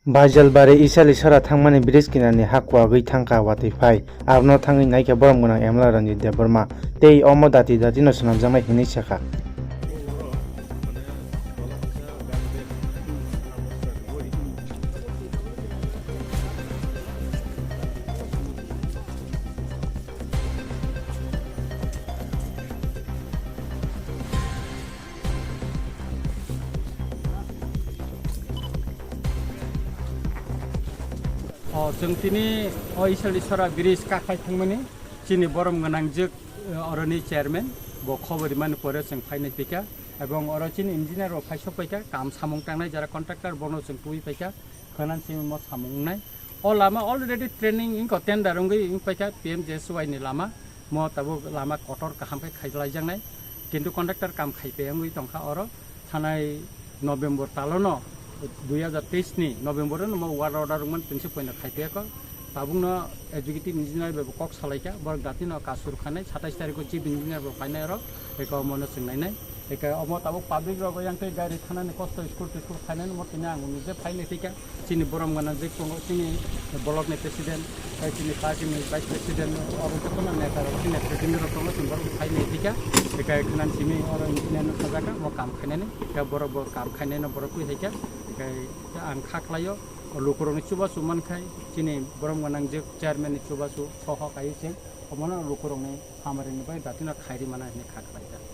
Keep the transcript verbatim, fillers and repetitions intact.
Baijalbari Isali sora thangmani bridge kinarni ha kuagwi thangkha watwi phai. Abono thangwi naikha borom gwnang M L A Ranjit Debbarma tei omo dati dati no swnamjaknai hinwi sakha. O, chwng tini o Isali sora bridge kakhai thangmani chini borom gwnangjwk, eh, oroni chairman bo khobor rimani pore chwng phainai phikha, ebong oro chini engineer rok phaisok paikha, kam samung tangnai jara contractor bono chwng tubui paikha, khwnansi mo samung wngnai. O lama already training wngkha, tender wngwi wngpaikha P M G S Y ni lama, mo tabuk lama kotor kaham khe khailaijaknai, kintu contractor kam khaipai wngwi tongkha oro. Thanai November talono, dui hajar teis ni November no mo work order rwmani twngsi poino khaipaikha. Tabukno executive engineer bai bo kok salaikha, borok datino kasur khanai, satais tarikh o chief engineer bo phainai oro, eko mono chwng nainai. Eke omo tabuk public rok yang tei gari thanani kosto school to school khainani mo tini ang nije phainai thika. Chini borom gana je tongo chini block ni president, tei chini party ni vice president, oro jotono neta rok chini president rok tongo chini borok phainai thika. Eke khna chini oro engineer no sajaka mo kam khainani, eke borok bo kam khainai no borok twi haika. Eke ang kha khlaio, o lukurok ni chubachu mankhai chini borom gana je chairman ni chubachu soho kai se, omono lukurok ni hamari ni bai datino khairi mana hinwi kha khlaijak.